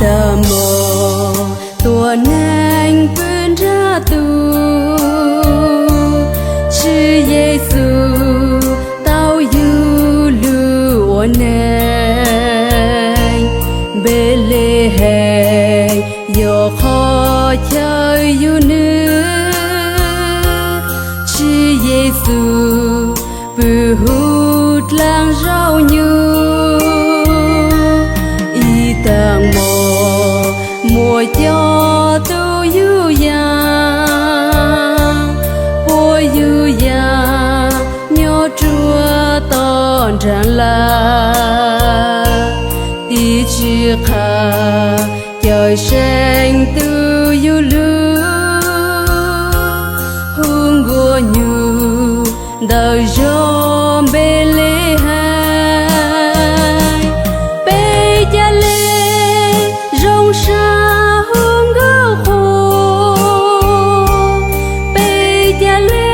Tag hmo tuam neeg pw nrab tus, Tswv Yexus tau yug lug ua neeg. Npelehees yog qhov chaw yug nws, Tswv Yexus pw huv dlaag zaub nyug. Ib tag hmo muaj cov tub yug yaam, puab yug yaam nyob rua toj nraag lawm. Tim tsw qha Cawmseej tub yug lug, hu nkuaj nyug ntawm zos Npelehees. Peb ca le zoo sab hu nkauj qhuas, peb ca le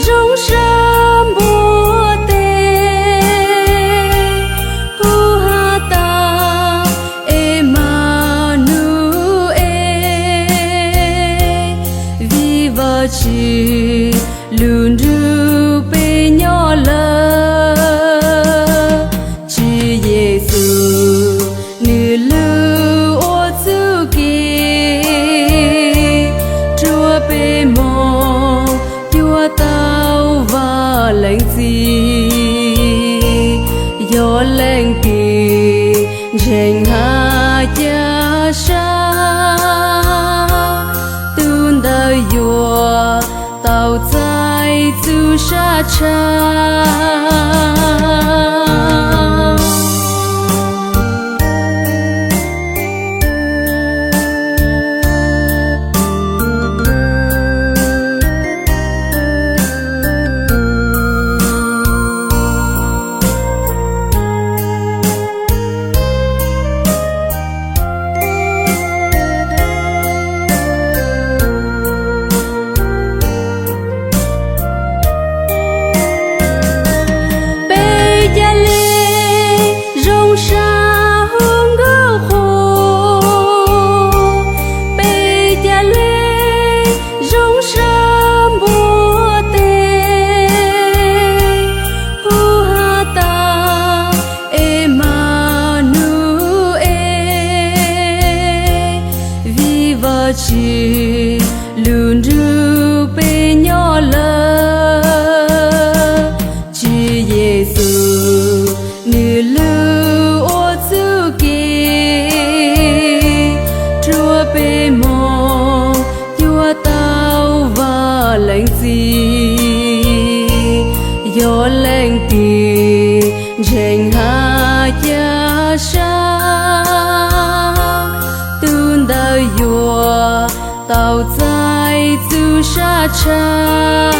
zoo sab npua teg, hu has tas Emanuel, vim Vajtswv lug nrug peb nyob lawm. Tswv Yexus nwg lug ua txuj kev rua peb moog cuag tau Vaaj Leej Txiv. Yog leej twg ntseeg has ca sab, tug ntawd yuav tau txais txuj sab tshab. Peb ca le zoo sab hu nkauj qhuas, peb ca le zoo sab npua teg, hu has tas Emanuel, vim Vajtswv lug nrug peb nyob lawm. Tswv Yexus nwg lug ua txuj kev rua peb moog cuag tau Vaaj Leej Txiv. Yog leej twg ntseeg has ca sab, tug ntawd yuav tau txais txuj sab tshab.